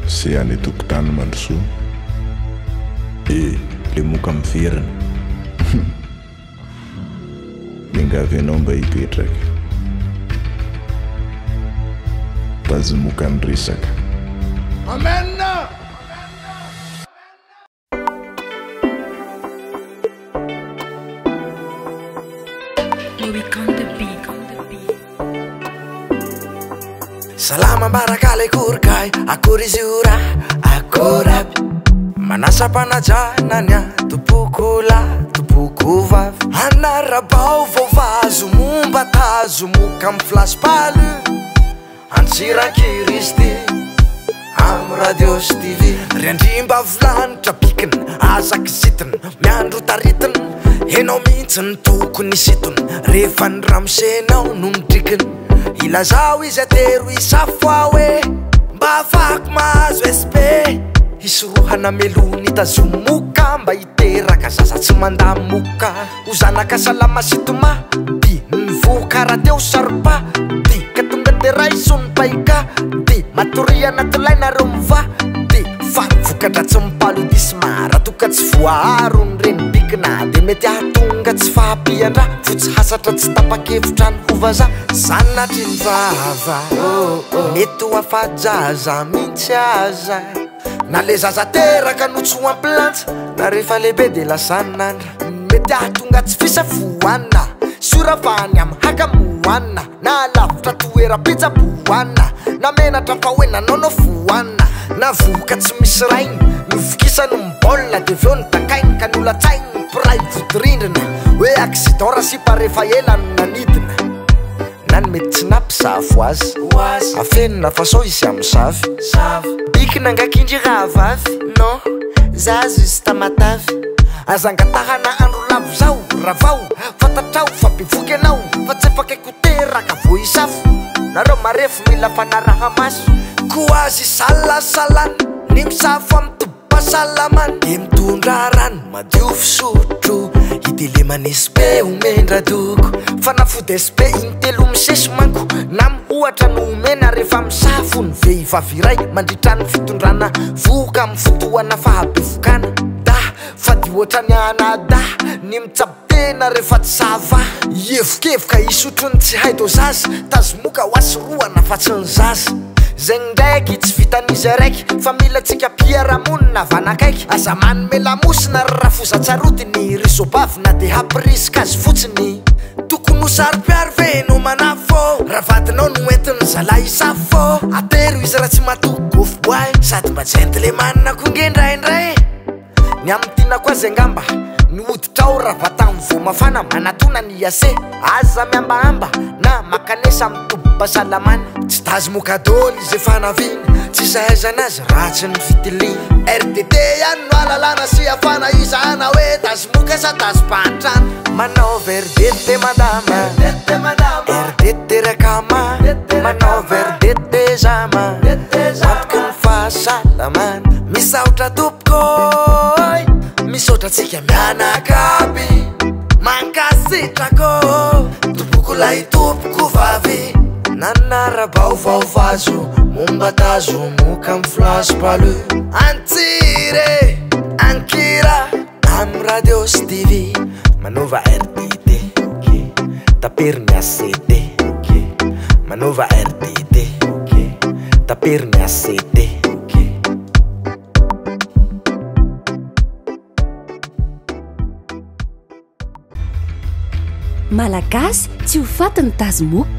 Ze any tokotany mandrosoa e le moka miverina Miangavy anao mba hipetraka Tazomoka ny resaka. Amen! Salama ambaraka le korokay akory izy io raha akory aby Manasa-panajana ny ahy tompoko lahy tompoko vavy Anara-baovao vazo momba tazo moka amin'ny flash palu Antsirankiry izy ty am radio sy TV Ry andriambavilanitra bikina aza kizitina miandry ho taritina Enao mihitsy no tokony hisintona rehefa ny ramosenao no midrikina Ilazao izy atero hisafo aho hoe mba ahafahako mahazo SP Hisorohana meloha ny tazomoka mba hiteraka zaza tsy mandamoka Ho zanaka salama sy tomady Ny vohoka rahateo saro-pa dy Ka tonga dia raiso ny paika dy Matoria anaty lay nareo mivady Fa voka-dratsin'ny paludisme Raha toa ka tsy voaaro ny renibikina Dia mety hahatonga tsy fahampian-drà Fotsy hasatra tsy tapa-kevitra ny ho vazaha Sanatria ny vava Mety ho afa-jaza mihitsy aza Na le zaza teraka no tsy ho ampy lanja Na rehefa lehibe dia lasa nandra Mety hahatonga tsy fisafoana Sura fa any am hakamoana Na lavitra toeram-pitsaboana Na menatra fa hoe nanaonao foana Na vohoka tsy misy rainy Novokisany ny baolina dia avy eo nodakainy Ka nolatsainy ny mpiray vodirindrina Hoe accident rasipa rehefa ela no nanidina Na ny mety tsy nampisafo azy Afenina fa sao hisy hamosavy Bikina nga kindry rahavavy Non, za juste Tamatave Aza angatahana andro lavo zaho Ravao, fantatrao fa bevoka ianao Fa tsy afaka hikoteraka vao hisafo Nareo marefo mila fanaraha-maso Koa aza isalasalana ny misafo amin'ny Pahasalamana dia mitondra rano madio fisotro Itelemana SP omen-dRadoko Fanafody SP intelo misesy manko Na mihoatra no omena rehefa misafo ny vehivavy iray mandritra ny fitondrana vohoka amin'ny fotoana fahabevokana Da fady ohatran'ny anadahy ny mitsabo Tena refa tsy ça va Hievokievoka hisotro ny tsy hay dosage Tazomoka ho asorohana fa tsy ny zaza Zegny ndraiky tsy vitan'izy araiky Fa mila antsika mpiara-monina havana akaiky Aza manome lamosina ry rafoza tsarotiny Ry zobavy na de hampirisika azy fotsiny Tokony ho saro-piaro ve enao manafo Raha vadinao no entin'ny zalahy hisafo Atero izy raha tsy matoky gofy boay Sady mba gentleman koa nge ndraindray Ny amin'ny tianako azy angamba Ny hoditrao raha vatany vao mafana Manatona ny AC Aza mihambahamba na makanesa amin'ny tobim-pahasalamana Tsy tazomoka dôly izay fanaviana Tsisy ahaizana azy raha tsy ny fitiliana RTT ihany no ahalalana sy ahafana izahana hoe tazomoka sa tazom-pahantrana Manao verdette madama RTT rakama Manao verdette zama Ho antoky ny fahasalamana Misaotra tompoko Koi, misaotra antsika mianakavy Mankasitraka ô, tompoko lahy tompoko vavy Nanara-baovao vazo, momba tazo moka amin'ny flash palu Antsire, ankira, amin'ny radio sy TV Manova RTT, ok, tapero ny ACT, ok, Manova RTT, ok, tapero ny ACT, ok. Malagasy tsy ho faty ny tazomoka.